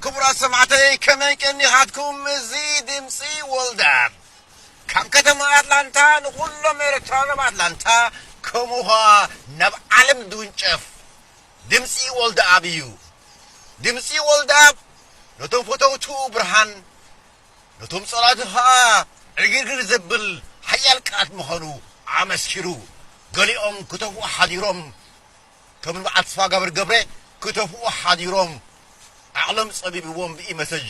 ክቡራት ሰማዕተይ፣ ከመይ ቀኒኻትኩም? እዚ ድምፂ ወልደኣብ ካብ ከተማ ኣትላንታ ንኹሎም ኤርትራውያን ኣብ ኣትላንታ፣ ከምኡ ኸዓ ናብ ዓለም ዝውንጨፍ ድምፂ ወልደኣብ እዩ። ድምፂ ወልደኣብ ነቶም ፈተውቱ ብርሃን፣ ነቶም ጸላእቱ ኸዓ ዕግርግር ዘብል ሓያል ቃላት ምዃኑ ኣመስኪሩ። ገሊኦም ክተፍኡ ሓዲሮም፣ ከም ንበዓል ተስፋጋብር ገብረ ክተፍኡ ሓዲሮም፣ ዓቕሎም ጸቢብዎም ብኢመሰጅ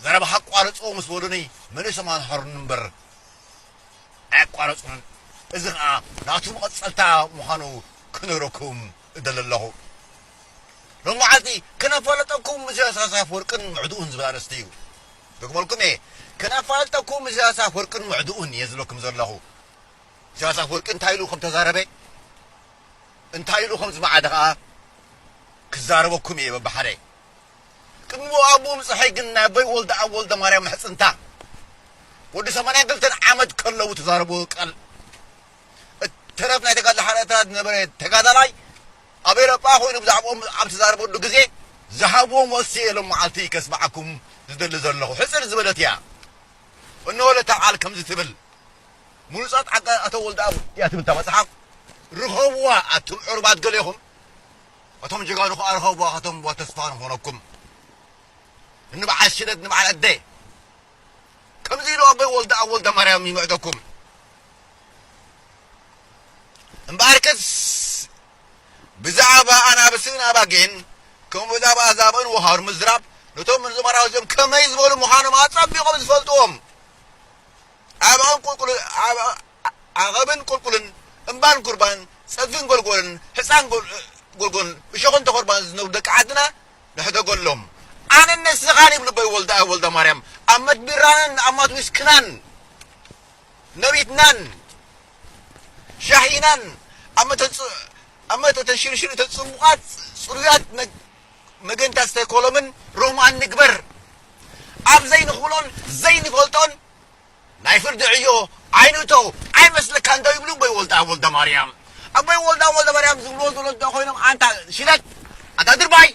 ዘረባ ኣቋርጽዎ ምስ በሉኒ፣ መሊሶም ኣንሃሩኒ እምበር ኣየቋረጹንን። እዚ ኸኣ ናቱ መቐጸልታ ምዃኑ ክነግረኩም እደሊ ኣለኹ። ሎም መዓልቲ ክነፋልጠኩም ምስ ኢሳያስ ኣፈወርቅን ምዕድኡን ዝብል ኣርእስቲ እዩ። ደግመልኩም እየ፣ ክነፋልጠኩም ምስ ኢሳያስ ኣፈወርቅን ምዕድኡን እየ ዝብለኩም ዘለኹ። ኢሳያስ ኣፈወርቂ እንታይ ኢሉ ከም ተዛረበ፣ እንታይ ኢሉ ከም ዝመዓደ ኸኣ ክዛረበኩም እየ በብሓደ። ቅድሚ ኣብኡ ምጽሐይ ግን ናይ ኣቦይ ወልደኣብ ወልደማርያም ምሕጽንታ፣ ወዲ ሰማንያን ክልተን ዓመት ከለዉ ተዛረብዎ ቃል፣ እቲ ተረፍ ናይ ተጋድሎ ሓርነት ዝነበረ ተጋዳላይ ኣብ ኤውሮጳ ኮይኑ ብዛዕባኦም ኣብ ተዛረበሉ ግዜ ዝሃብዎ መልሲ እየ ሎም መዓልቲ ከስምዓኩም ዝደሊ ዘለኹ። ሕጽር ዝበለት እያ። እነሆ ለታ ቃል ከምዚ ትብል። ምሩጻት ዓቃ ኣቶ ወልደኣብ እያ ትብል እታ መጽሓፍ። ርኸብዋ ኣቱም ዕሩባት ገሌኹም። ኣቶም ጀጋኑ ኸኣ ርኸብዋ ካቶም ዋ ተስፋ ንኾነኩም። ንበዓል ሽደት ንበዓል ኣደ። ከምዚ ኢሉ ኣቦይ ወልደኣብ ወልደማርያም ይምዕደኩም። እምበኣርከስ ብዛዕባ ኣናብስን ኣባጊዕን ከምኡ ብዛዕባ ኣዛብእን ወሃሩ ምዝራብ ነቶም ንዘማራዊ እዚኦም ከመይ ዝበሉ ምዃኖም ኣጸቢቖም ዝፈልጥዎም። ዓቐብን ቁልቁልን እምባን ኩርባን ጸድፍን ጎልጎልን ሕጻን ጎልጎልን እሾኽን ተኾርባን ዝነብሩ ደቂ ዓድና ንሕደገሎም። ኣነን ንስኻን ይብሉ ኣቦይ ወልደኣብ ወልደማርያም ኣብ መትቢራናን ኣብ ማትዊስክናን ነቢትናን ሻሂናን ኣብ መተን ሽርሽር እተን ጽቡቓት ጽሩያት መገንታት ስቴኮሎምን ሮማን ንግበር። ኣብ ዘይንኽእሎን ዘይንፈልጦን ናይ ፍርዲ ዕዮ ኣይንእቶ። ኣይመስለካን ዶ ይብሉ ኣቦይ ወልደኣብ ወልደማርያም። ኣቦይ ወልደኣብ ወልደማርያም ዝብልዎ ዘሎ እንተ ኮይኖም ኣንታ ሽለት ኣንታ ድርባይ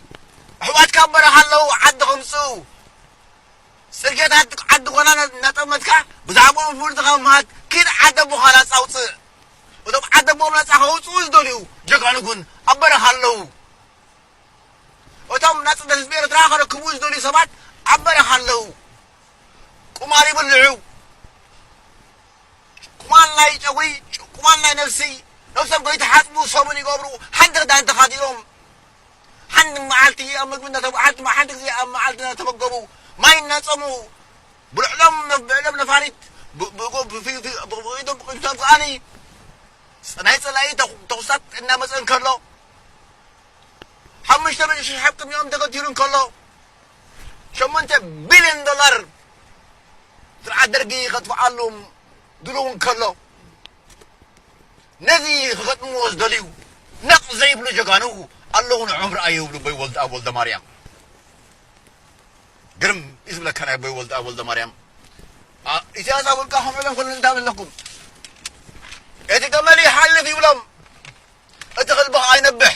ኣሕዋትካ ኣብ በረኻ ኣለዉ ዓዲ ከምጽኡ ጽርግያታት ዓዲ ኾና እናጠመትካ ብዛዕባኦም ፍርድኻ ምሃብ ኪድ ዓዲ ኣቦኻ ናጻ ኣውጽእ። እቶም ዓዲ ኣቦም ናጻ ከውጽኡ ዝደልዩ ጀጋኑ ግን ኣብ በረኻ ኣለዉ። እቶም ናጽነት ህዝቢ ኤርትራ ከረክቡ ዝደልዩ ሰባት ኣብ በረኻ ኣለዉ። ቁማር ይብልዑ። ቁማል ናይ ጨጉሪ፣ ቁማል ናይ ነብሲ፣ ነብሶም ከይተሓጽቡ ሰሙን ይገብሩ፣ ሓንቲ ክዳን ተኸዲኖም፣ ሓንቲ መዓልቲ ኣብ ምግቢ እናተብ-፣ ሓንቲ መ-፣ ሓንቲ ግዜ ኣብ መዓልቲ እናተመገቡ፣ ማይ እናጸሙ፣ ብልዕሎም፣ ብዕሎም ነፋሪት፣ ብ-፣ ብእግሮም፣ ብ-፣ ብ-፣ ብ-፣ ብኢዶም፣ ብኢዶም ከኣኒ፣ ናይ ጸላኢ ተኹ-፣ ተኹሳት እናመጸ እንከሎ፣ ሓሙሽተ ሚእቲ ሺሕ ኣብ ቅድሚኦም ተገቲሩ እንከሎ፣ ሸሞንተ ቢልዮን ዶላር ስርዓት ደርጊ ከጥፍኣሉ ድሉው እንከሎ፣ ነዚ ክገጥምዎ ዝደልዩ ነቕ ዘይብሉ ጀጋኑ ኣለዉ፣ ንዖም ረኣዩ ይብሉ ኣቦይ ወልደኣብ ወልደማርያም። ግርም እዩ ዝብለካ ናይ ኣቦይ ወልደኣብ ወልደማርያም። አ-፣ ኢሳያስ ኣፈወርቂ ከምኡ ኢሎም ክብሉ እንታይ ኣለኩም? እቲ ገመል ይሓልፍ ይብሎም፣ እቲ ክልቢ ኸዓ ይነብሕ።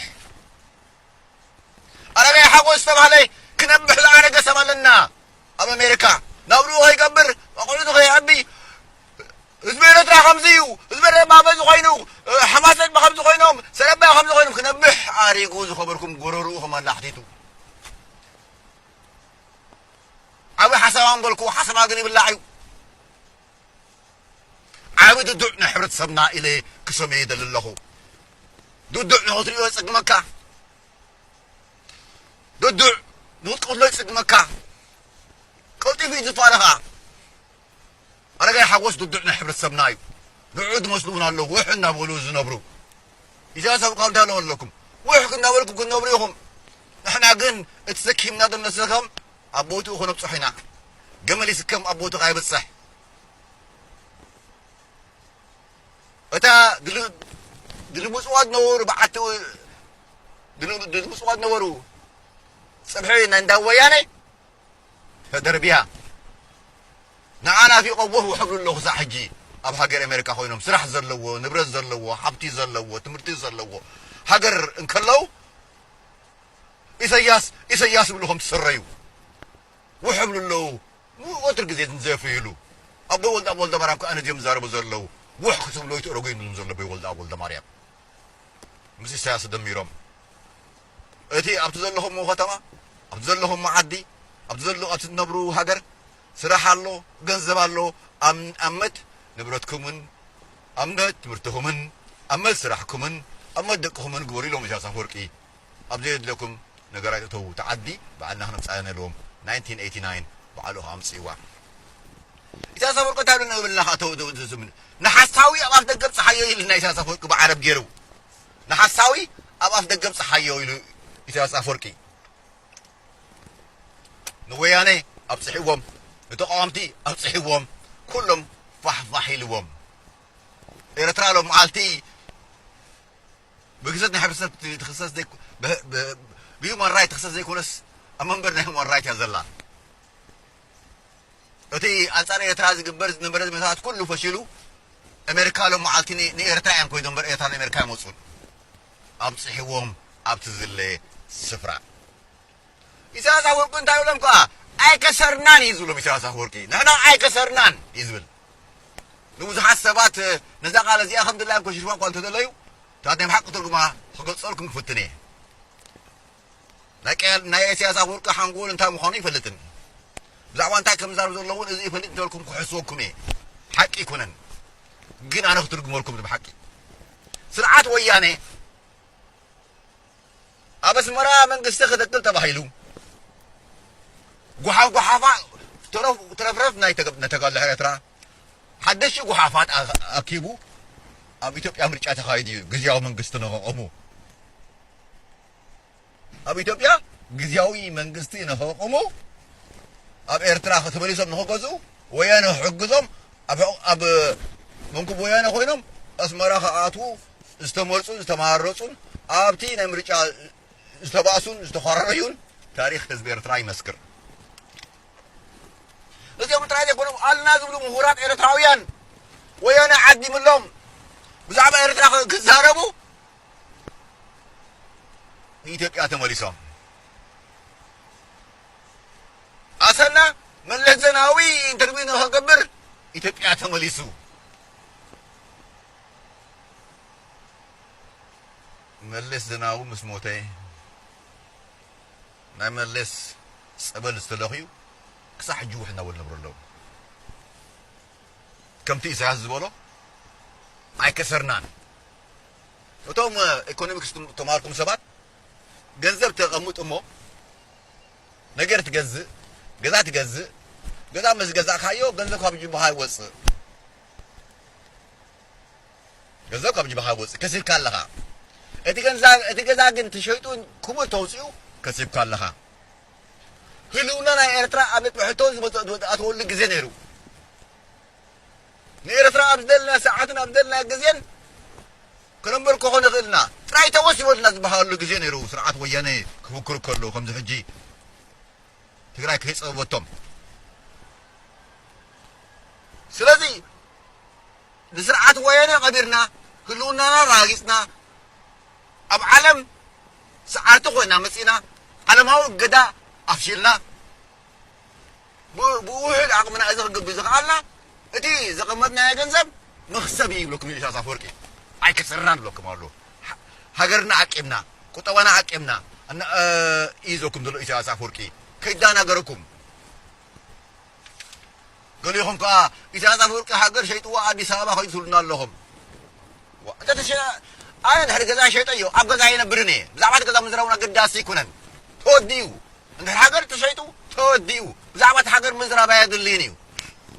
ኣረጋይ ሓጎስ ዝተባህለ ክነብሕ ዝኣረገ ሰብ ኣለና ኣብ ኣሜሪካ። ናብርኡ ከይገብር ኣቑሑቱ ከይዕቢ ህዝቢ ኤርትራ ከምዚ እዩ፣ ህዝቢ ኤርትራ ብኸምዚ ኮይኑ፣ ሓማሴን ብኸምዚ ኮይኖም፣ ሰለባ ብኸምዚ ኮይኖም ክነብሕ ኣሪጉ ዝኸበርኩም ጎረርኡ ከማን ኣሕቲቱ። ዓቢ ሓሳብ ኣንበልኩ፣ ሓሳባ ግን ይብላዕ እዩ። ዓቢ ድዱዕ ናይ ሕብረተሰብና ኢለ ክሰምዮ ይደሊ ኣለኹ። ድዱዕ ንኽትሪኦ ይጽግመካ። ድዱዕ ንኽትቀትሎ ይጽግመካ። ቀልጢፉ እዩ ዝፋረኻ። ኣረጋይ ሓጎስ ድዱዕ ናይ ሕብረተሰብና እዩ። ንዕኡ ዝመስሉ እውን ኣለዉ፣ ውሕ እናበሉ ዝነብሩ። ኢሳያስ ኣፈወርቂ እንታይ ኣለዎ ኣለኩም? ውሕ እናበልኩም ክትነብሩ ኢኹም። ንሕና ግን እቲ ሰኪምና ዘሎ ሰኸም ኣብ ቦትኡ ክነብጽሖ ኢና። ገመል ይስከም ኣብ ቦትኡ ከይበጽሕ። እታ ድል-፣ ድልምጽዋ ዝነበሩ በዓቲ-፣ ድል-፣ ድልምጽዋ ዝነበሩ ጽብሒ ናይ እንዳ ወያነ ተደርብያ። ንዓ ናፊቖ ወህው ሕብሉ ኣለኹ ክሳዕ ሕጂ ኣብ ሃገር ኣሜሪካ ኮይኖም ስራሕ ዘለዎ፣ ንብረት ዘለዎ፣ ሃብቲ ዘለዎ፣ ትምህርቲ ዘለዎ ሃገር እንከለዉ ኢሰያስ ኢሰያስ ይብሉ ከም ትስረዩ ውሕ ይብሉ ኣለዉ። ወትር ግዜ ንዘፍርይሉ ኣቦይ ወልደ ኣብ ወልደ ማርያም ከኣ ነዚኦም ዝዛረቡ ዘለዉ ውሕ ክትብሎ ይትእረጉ ይብሉ ዘሎ ኣቦይ ወልደ ኣብ ወልደ ማርያም ምስ ኢሳያስ ደሚሮም እቲ ኣብቲ ዘለኹምዎ ከተማ ኣብቲ ዘለኹምዎ ዓዲ ኣብቲ ዘሎ ኣብቲ ትነብሩ ሃገር ስራሕ ኣሎ፣ ገንዘብ ኣሎ፣ ኣብ ኣመት ንብረትኩምን ኣመት ትምህርትኹምን ኣመት ስራሕኩምን ኣመት ደቅኹምን ግበሩ ኢሎም ኢሳያስ ኣፈወርቂ። ኣብ ዘየድለኩም ነገር ኣይተእተዉ። እቲ ዓዲ ባዕልና ክነምጽኣ ነለዎም። ናይንቲን ኤይቲ ናይን ባዕሉ ከኣ ኣምጽእዋ። ኢሳያስ ኣፈወርቂ እንታይ ኢሉ ንብልና ከኣ ተው- ተው- ተው- ተው- ንሓሳዊ ኣብ ኣፍ ደገ ብጽሓዮ ኢልና ኢሳያስ ኣፈወርቂ ብዓረብ ገይሩ። ንሓሳዊ ኣብ ኣፍ ደገ ብጽሓዮ ኢሉ ኢሳያስ ኣፈወርቂ። ንወያነ ኣብጽሕዎም፣ ንተቃወምቲ ኣብጽሕዎም፣ ኩሎም ፋሕፋሕ ኢልዎም። ኤርትራ ሎም መዓልቲ ብግዘት ናይ ሕብረተሰብ ትኽሰስ ዘይኮ- ብ- ብ- ብሂውማን ራይት ትኽሰስ ዘይኮነስ ኣብ መንበር ናይ ሂውማን ራይት እያ ዘላ። እቲ ኣንጻር ኤርትራ ዝግበር ዝነበረ ዘመታት ኩሉ ፈሺሉ ኣሜሪካ ሎም መዓልቲ ን- ንኤርትራ እዮም ኮይዶም እምበር ኤርትራ ንኣሜሪካ ኣይመጹን። ኣብጽሕዎም ኣብቲ ዝለ ስፍራ ኢሳያስ ኣፈወርቂ እንታይ ይብሎም ከኣ ኣይከሰርናን እዩ ዝብሎም ኢሳያስ ኣፈወርቂ ንሕና ኣይከሰርናን እዩ ዝብል ንብዙሓት ሰባት ነዛ ቃል እዚኣ ከም ድላዮም ከሽርፋ እኳ እንተደለዩ እታት ናይ ብሓቂ ትርጉማ ክገልጸልኩም ክፍትን እየ ናይ ቀ- ናይ ኢሳያስ ኣፈወርቂ ሓንጎል እንታይ ምዃኑ ይፈልጥን ብዛዕባ እንታይ ከም ዝዛረብ ዘለውን እዚ ይፈልጥ እንተልኩም ክሕስወኩም እየ ሓቂ ይኮነን ግን ኣነ ክትርጉመልኩም ብሓቂ ስርዓት ወያነ ኣብ ኣስመራ መንግስቲ ክተክል ተባሂሉ ጉሓፍ ጉሓፋ ትረፍረፍ ናይ ተጋድሎ ኤርትራ ሓደሽቲ ጉሓፋት ኣኪቡ ኣብ ኢትዮጵያ ምርጫ ተኻይዱ እዩ ግዝያዊ መንግስቲ ንኸቐሙ ኣብ ኢትዮጵያ ግዝያዊ መንግስቲ ንኸቐሙ ኣብ ኤርትራ ተመሊሶም ንኸገዝኡ ወያነ ክሕግዞም ኣብ መንኩብ ወያነ ኮይኖም ኣስመራ ክኣትዉ ዝተመርጹን ዝተመራረጹን ኣብቲ ናይ ምርጫ ዝተባእሱን ዝተኾራረዩን ታሪኽ ህዝቢ ኤርትራ ይመስክር። እዚኦም ጥራይ ዘይኮኑ ኣልና ዝብሉ ምሁራት ኤርትራውያን ወያነ ዓዲምሎም ብዛዕባ ኤርትራ ክዛረቡ ንኢትዮጵያ ተመሊሶም። ኣሰና መለስ ዘናዊ ኢንተርቪው ንኸገብር ኢትዮጵያ ተመሊሱ። መለስ ዘናዊ ምስ ሞተ ናይ መለስ ጸበል ዝተለኽዩ ክሳዕ ሕጂ ውሕ እናበሉ ነብሩ ኣለዉ። ከምቲ ኢሳያስ ዝበሎ ኣይከሰርናን። እቶም ኢኮኖሚክስ ተማሃርኩም ሰባት ገንዘብ ተቐምጡ እሞ ነገር ትገዝእ፣ ገዛ ትገዝእ፣ ገዛ ምስ ገዛእካዮ ገንዘብ ካብ ጅባኻ ይወፅእ። ገንዘብ ካብ ጅባኻ ይወፅእ። ከሲብካ ኣለኻ። እቲ ገንዛ እቲ ገዛ ግን ተሸይጡ ክቡር ተውፅኡ ከሲብካ ኣለኻ። ህልውና ናይ ኤርትራ ኣብ ነጥቢ ሕቶ ዝመፀ- ዝወ- ዝኣተወሉ ግዜ ነይሩ። ንኤርትራ ኣብ ዝደለና ሰዓትን ኣብ ዝደለና ግዜን ክነንበር ኮኾ ንኽእልና ጥራይ ተወሲወልና ዝበሃለሉ ግዜ ነይሩ። ስርዓት ወያነ ክፍክር ከሎ ከምዚ ሕጂ ትግራይ ከይፀበበቶም። ስለዚ ንስርዓት ወያነ ቀቢርና ህልውናና ኣረጋጊፅና ኣብ ዓለም ሰዓርቲ ኮይና መፂና ዓለማዊ እገዳ ኣፍሺልና ብውሕድ ዓቕምና እዚ ክግቢ ዝኽኣልና እቲ ዘቐመጥናዮ ገንዘብ መኽሰብ እዩ ይብለኩም ኢሳያስ ኣፈወርቂ ኣይከሰርናን ይብለኩም ኣሎ ሃገርና ዓቂብና ቁጠባና ዓቂብና እዩ ይብለኩም ዘሎ ኢሳያስ ኣፈወርቂ ከይዳናገረኩም ገሊኹም ከኣ ኢሳያስ ኣፈወርቂ ሃገር ሸይጥዋ ኣዲስ ኣበባ ከይዱ ትብሉና ኣለኹም። ዋ፣ እንተ ተሸ- ኣነ እንድሕር ገዛ ሸይጠዮ ኣብ ገዛ ኣይነብርን እየ። ብዛዕባ እቲ ገዛ ምዝራብ እውን ኣገዳሲ ኣይኮነን። ተወዲኡ። እንድሕር ሃገር ተሸይጡ ተወዲኡ። ብዛዕባ እቲ ሃገር ምዝራብ ኣየድልይን እዩ።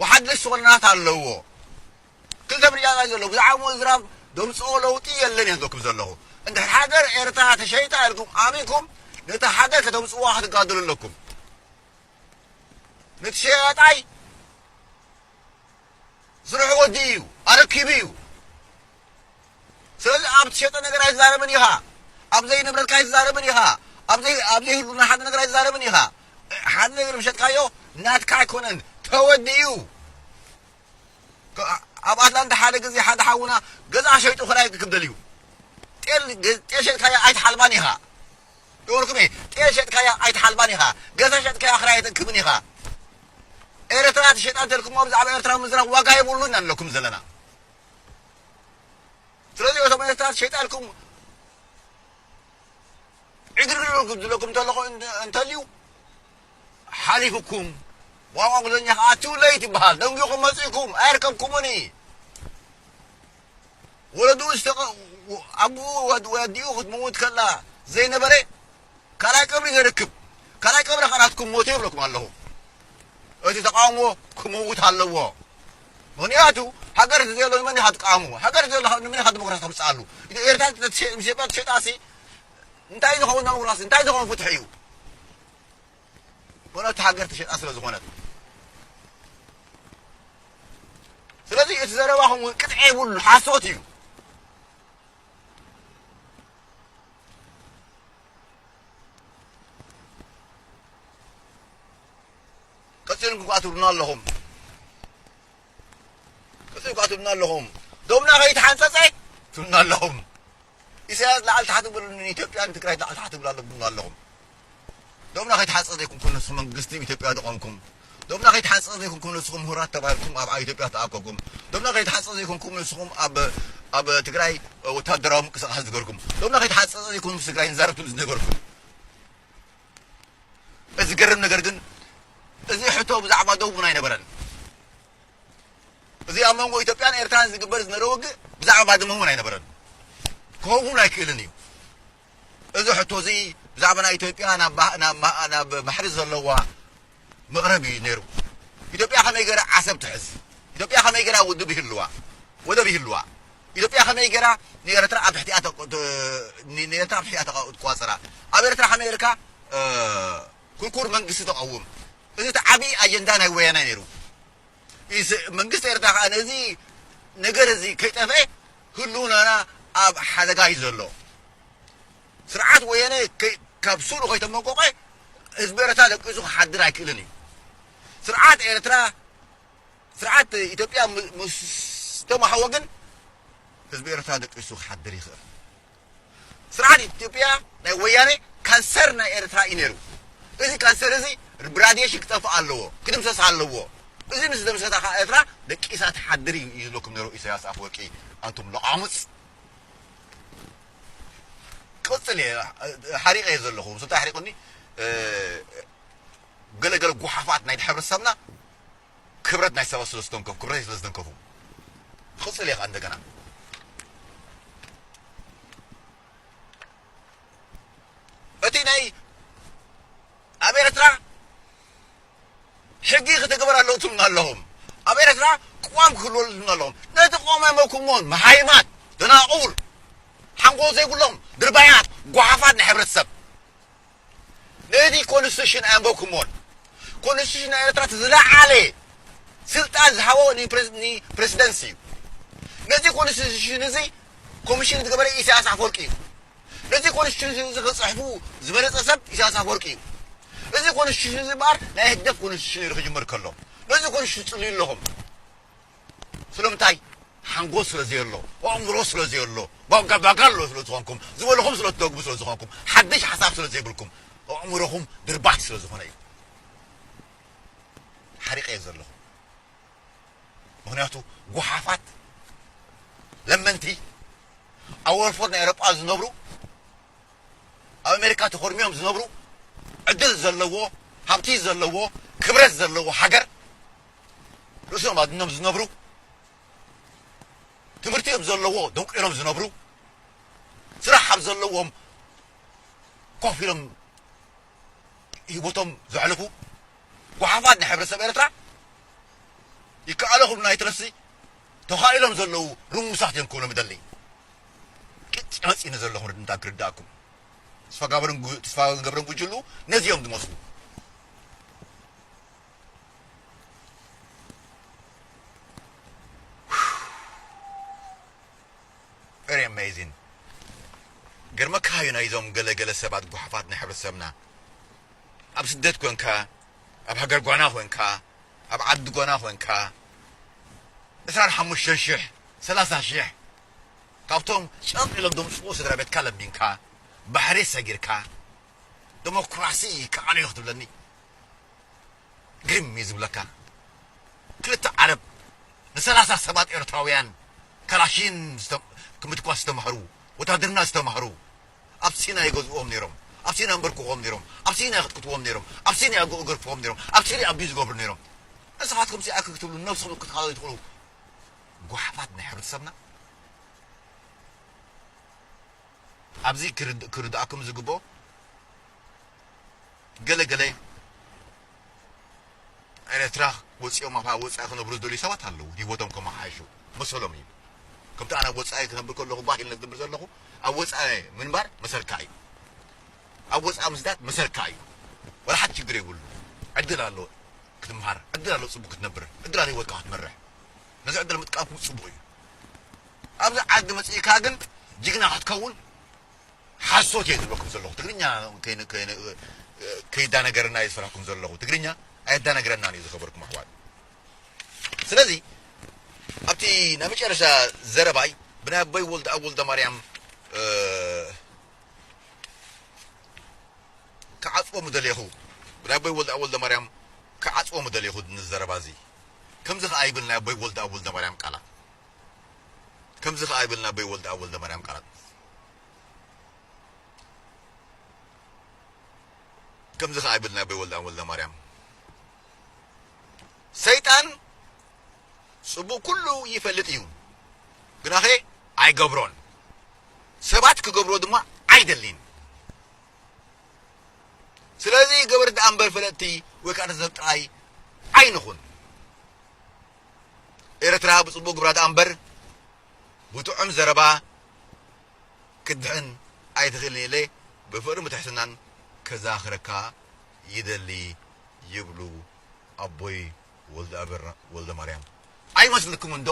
ወሓድሽ ዝኾነ ናት ኣለዎ። ክልተ ምርጫ ጥራይ ዘሎ። ብዛዕባ ምዝራብ ደምፅኦ ለውጢ የለን እየ ዝብለኩም ዘለኹ። እንድሕር ሃገር ኤርትራ ተሸይጣ ኢልኩም ኣሚንኩም ነታ ሃገር ከተምፅዋ ክትጋደሉ ኣለኩም። ነቲ ሸያጣይ ስርሑ ወዲኡ እዩ፣ ኣረኪቡ እዩ። ስለዚ ኣብ ትሸጦ ነገር ኣይትዛረብን ኢኻ፣ ኣብ ዘይንብረትካ ኣይትዛረብን ኢኻ፣ ኣብ ዘይ- ኣብ ዘይህሉ ናይ ሓደ ነገር ኣይትዛረብን ኢኻ። ሓደ ነገር ምሸጥካዮ ናትካ ኣይኮነን፣ ተወዲኡ። ከ- ኣብ ኣትላንታ ሓደ ግዜ ሓደ ሓውና ገዛ ሸይጡ ክራይ ክክብደል እዩ። ጤል ገ- ጤል ሸጥካዮ ኣይትሓልባን ኢኻ። ኩም እየ። ጤል ሸጥካያ ኣይትሓልባን ኢኻ። ገዛ ሸጥካያ ክራይ ኣይትእክብን ኢኻ። ኤርትራ ትሸጣ እንተልኩሞ ብዛዕባ ኤርትራ ምዝራብ ዋጋ የብሉን ኣለኩም ዘለና። ስለዚ እቶም ኤርትራ ትሸጣልኩም ዕግርግር ዝለኩም እንተለኹ እንተ-፣ እንተልዩ ሓሊፉኩም። ብቋንቋ እንግሊዝኛ ከዓ too late ይበሃል። ደንጊኹም መጺእኩም፣ ኣየርከብኩምን። ወለዱ ዝተቐ-፣ ኣቦኡ ወድ-፣ ወዲኡ ክትምውት ከላ ዘይነበረ ካልኣይ ቀብሪ ዘርክብ፣ ካልኣይ ቀብሪ ካናትኩም ሞት ይብለኩም ኣለኹ። እቲ ተቃውሞ ክምውት ኣለዎ። ምኽንያቱ ሃገር ዘየሎ ንመን ኢኻ ትቃወሙ? ሃገር ዘየሎ ንመን ኢኻ ዲሞክራሲ ተምጽኣሉ? ኢትዮ-፣ ኤርትራ ምስ ኢትዮጵያ ትሸጣሲ እንታይ ዝኸውን ዲሞክራሲ? እንታይ ዝኸውን ፍትሒ እዩ? ምኽንያቱ ሃገር ተሸጣ ስለ ዝኾነት። ስለዚ እቲ ዘረባኹም እውን ቅጥዒ የብሉ፣ ሓሶት እዩ። ቀጺልኩም ከኣ ትብሉና ኣለኹም። ቀጺልኩም ከኣ ትብሉና ኣለኹም። ዶብና ከይተሓንጸጸ ትብሉና ኣለኹም። ኢሳያስ ላዕሊ ታሕቲ ብሉ፣ ንኢትዮጵያ ንትግራይ ላዕሊ ታሕቲ ብሉ ኣሎ ትብሉና ኣለኹም። ዶብና ከይተሓንጸጸ ዘይኮንኩም ንስኹም መንግስቲ ኢትዮጵያ ዝቆምኩም። ዶብና ከይተሓንጸጸ ዘይኮንኩም ንስኹም ምሁራት ተባሂልኩም ኣብ ኢትዮጵያ ተኣከብኩም። ዶብና ከይተሓንጸጸ ዘይኮንኩም ንስኹም ኣብ፣ ኣብ ትግራይ ወታደራዊ ምንቅስቃስ ዝገርኩም። ዶብና ከይተሓንጸጸ ዘይኮንኩም ምስ ትግራይ ንዛረብ ትብሉ ዝነበርኩም። እዚ ዝገርም ነገር ግን፣ እዚ ሕቶ ብዛዕባ ዶብ እውን ኣይነበረን። እዚ ኣብ መንጎ ኢትዮጵያን ኤርትራን ዝግበር ዝነበረ ውግእ ብዛዕባ ባድመ እውን ኣይነበረን። ክኸውን ኣይክእልን እዩ። እዚ ሕቶ እዚ ብዛዕባ ናይ ኢትዮጵያ ናብ ባ-፣ ናብ ማ-፣ ናብ ባሕሪ ዘለዋ መቕረቢ እዩ ነይሩ። ኢትዮጵያ ከመይ ገይራ ዓሰብ ትሕዝ? ኢትዮጵያ ከመይ ገይራ ውድብ ይህልዋ? ወደብ ይህልዋ? ኢትዮጵያ ከመይ ገይራ ንኤርትራ ኣብ ትሕቲኣ ተቆ-፣ ተ-፣ ን-፣ ንኤርትራ ኣብ ትሕቲኣ ተቋ-፣ ትቋጸራ? ኣብ ኤርትራ ከመይ ጌርካ፣ እ፣ ኩርኩር መንግስቲ ተቐውም? እዚ እቲ ዓብዪ ኣጀንዳ ናይ ወያነ ነይሩ። ኢስ-፣ መንግስቲ ኤርትራ ከኣ ነዚ ነገር እዚ ከይጠፍአ ህልውናና ኣብ ሓደጋ እዩ ዘሎ። ስርዓት ወያነ ከይ-፣ ካብ ስሩ ከይተመንቆቐ ህዝቢ ኤርትራ ደቂሱ ክሓድር ኣይክእልን እዩ። ስርዓት ኤርትራ፣ ስርዓት ኢትዮጵያ ም-፣ ምስ ተማሓወ ግን ህዝቢ ኤርትራ ደቂሱ ክሓድር ይኽእል። ስርዓት ኢትዮጵያ ናይ ወያነ ካንሰር ናይ ኤርትራ እዩ ነይሩ። እዚ ካንሰር እዚ ብራድየሽን ክጠፍእ ኣለዎ፣ ክድምሰስ ኣለዎ። እዚ ምስ ደምሰሳ ከዓ ኤርትራ ደቂሳ ትሓድር እዩ፣ እዩ ዝብለኩም ነይሩ ኢሳያስ ኣፈወርቂ። ኣንቱም ለቓምጽ። ቅጽል እየ፣ ሓሪቐ እየ ዘለኹ። ምስ እንታይ ኣሕሪቑኒ? እ፣ ገለገለ ጓሓፋት ናይ ሕብረተሰብና ክብረት ናይ ሰባት ስለ ዝተንከፉ፣ ክብረት ስለ ዝተንከፉ። ክቕጽል እየ ከኣ እንደገና። እቲ ናይ ኣብ ኤርትራ ሕጊ ክትግበር ኣለዎ ትብሉና ኣለኹም። ኣብ ኤርትራ ቅዋም ክህልወሉ ትብሉና ኣለኹም። ነቲ ቅዋም ኣይመኩሞን፣ መሃይማት፣ ደናቑር፣ ሓንጎል ዘይብሎም፣ ድርባያት፣ ጓሓፋት ናይ ሕብረተሰብ። ነቲ ኮንስቲቱሽን ኣንበብኩሞን። ኮንስቲቱሽን ናይ ኤርትራ እቲ ዝለዓለ ስልጣን ዝሃቦ ንፕሬስ-፣ ንፕሬሲደንሲ እዩ። ነዚ ኮንስቲቱሽን እዚ ኮሚሽን ዝገበረ ኢሳያስ ኣፈወርቂ እዩ። ነዚ ኮንስቲቱሽን እዚ ክጽሕፉ ዝበለጸ ሰብ ኢሳያስ ኣፈወርቂ እዩ። እዚ ኮንስቲቱሽን እዚ እምበኣር ናይ ህግደፍ ኮንስቲቱሽን እዩ ክጅምር ከሎ። ነዚ ኮንስቲቱሽን ጽልዩ ኣለኹም። ስለምንታይ? ሓንጎል ስለ ዘየሎ፣ ኣእምሮ ስለ ዘየሎ፣ ባጋ-፣ ባጋሎ ስለ ዝኾንኩም፣ ዝበልኹም ስለ ትደግሙ ስለ ዝኾንኩም፣ ሓድሽ ሓሳብ ስለ ዘይብልኩም፣ ኣእምሮኹም ድርባይ ስለ ዝኾነ እዩ። ሓሪቐ እየ ዘለኹ። ምኽንያቱ፣ ጓሓፋት፣ ለመንቲ፣ ኣብ ወልፎት ናይ ኤውሮጳ ዝነብሩ፣ ኣብ ኣሜሪካ ተኾርሚዮም ዝነብሩ፣ ዕድል ዘለዎ፣ ሃብቲ ዘለዎ፣ ክብረት ዘለዎ ሃገር፣ ርእሶም ኣድኖም ዝነብሩ፣ ትምህርቲ እዮም ዘለዎ፣ ደንቂሮም ዝነብሩ፣ ስራሕ ኣብ ዘለዎም ኮፍ ኢሎም ህይወቶም ዘሕልፉ ጓሓፋት ናይ ሕብረተሰብ ኤርትራ ይከኣለኹም ናይ ትረሲ ተኻኢሎም ዘለዉ ርሙሳት እዮም ክብሎም ይደሊ። ቅጭ መፂነ ዘለኹም ርድንታ ክርዳእኩም። ተስፋ ጋብርን ጉ-፣ ተስፋ ገብረን ጉጅሉ ነዚኦም ዝመስሉ። Very amazing። ገርመካ እዩ ናይዞም ገለ ገለ ሰባት ጓሓፋት ናይ ሕብረተሰብና። ኣብ ስደት ኮንካ፣ ኣብ ሃገር ጓና ኮንካ፣ ኣብ ዓዲ ጓና ኮንካ፣ ዕስራን ሓሙሽተን ሽሕ፣ ሰላሳ ሽሕ ካብቶም ጨጥ ኢሎም ዘምጽኡ ስድራ ቤትካ ለሚንካ፣ ባሕሪ ሰጊርካ፣ ደሞክራሲ ይከኣል እዩ ክትብለኒ ግርም እዩ ዝብለካ። ክልተ ዓረብ ንሰላሳ ሰባት ኤርትራውያን ካላሽን ዝተ- ክምትኳስ ዝተማህሩ፣ ወታደርና ዝተማህሩ፣ ኣብ ሲና ይገዝእዎም ነይሮም፣ ኣብ ሲና ይንበርክኽዎም ነይሮም፣ ኣብ ሲና ይቕጥቅጥዎም ነይሮም፣ ኣብ ሲና ይገርፍዎም ነይሮም፣ ኣብ ሲና ኣቢዩ ዝገብሩ ነይሮም። ንስኻትኩም ሲኣክ ክትብሉ ነብስኹም ክትካሉ ትኽእሉ ጓሓፋት ናይ ሕብረተሰብና። ኣብዚ ክርድ- ክርድኣኩም ዝግብኦ ገለ ገለ ኤርትራ ወፂኦም ኣብ ወፃኢ ክነብሩ ዝደልዩ ሰባት ኣለዉ። ህይወቶም ከመሓይሹ መሰሎም እዩ። ከምቲ ኣነ ኣብ ወፃኢ ክነብር ከለኹ ባህ ኢለ ዝነብር ዘለኹ ኣብ ወፃኢ ምንባር መሰልካ እዩ። ኣብ ወፃኢ ምስዳድ መሰልካ እዩ። ወላ ሓንቲ ችግር የብሉ። ዕድል ኣሎ ክትምሃር፣ ዕድል ኣሎ ፅቡቅ ክትነብር፣ ዕድል ኣሎ ህይወትካ ክትመርሕ። ነዚ ዕድል ምጥቃምኩም ፅቡቅ እዩ። ኣብዚ ዓዲ መፅእካ ግን ጅግና ክትከውን ሓሶት እየ ዝብለኩም ዘለኹ። ትግርኛ ከይነ- ከይነ- ከይዳነገረና እየ ዝፈራኩም ዘለኹ። ትግርኛ ኣየዳነግረናን እዩ ዝኸበርኩም ኣሕዋት። ስለዚ ኣብቲ ናይ መጨረሻ ዘረባይ ብናይ ኣቦይ ወልደ ኣብ ወልደ ማርያም እ፣ ክዓጽዎ ምደሌኹ ብናይ ኣቦይ ወልደ ኣብ ወልደ ማርያም ክዓጽዎ ምደሌኹ ንዘረባ እዚ ከምዚ ከኣ ይብል ናይ ኣቦይ ወልደ ኣብ ወልደ ማርያም ቃላት ከምዚ ከኣ ይብል ናይ ኣቦይ ወልደ ኣብ ወልደ ማርያም ቃላት ከምዚ ከኣ ይብል ናይ ኣቦይ ወልደ ኣብ ወልደ ማርያም ሰይጣን ጽቡቕ ኩሉ ይፈልጥ እዩ፣ ግናኸ ኣይገብሮን። ሰባት ክገብሮ ድማ ኣይደልን። ስለዚ ገበርቲ ደኣ እምበር ፈለጥቲ ወይ ከዓ ሰብ ጥራይ ኣይንኹን። ኤርትራ ብጽቡቕ ግብራ ደኣ እምበር ብጥዑም ዘረባ ክትድሕን ኣይትኽእልን ኢለ ብፍቕርን ብትሕትናን ከዛኽረካ ይደሊ ይብሉ ኣቦይ ወልደኣብ ወልደማርያም። ኣይመስልኩምን ዶ?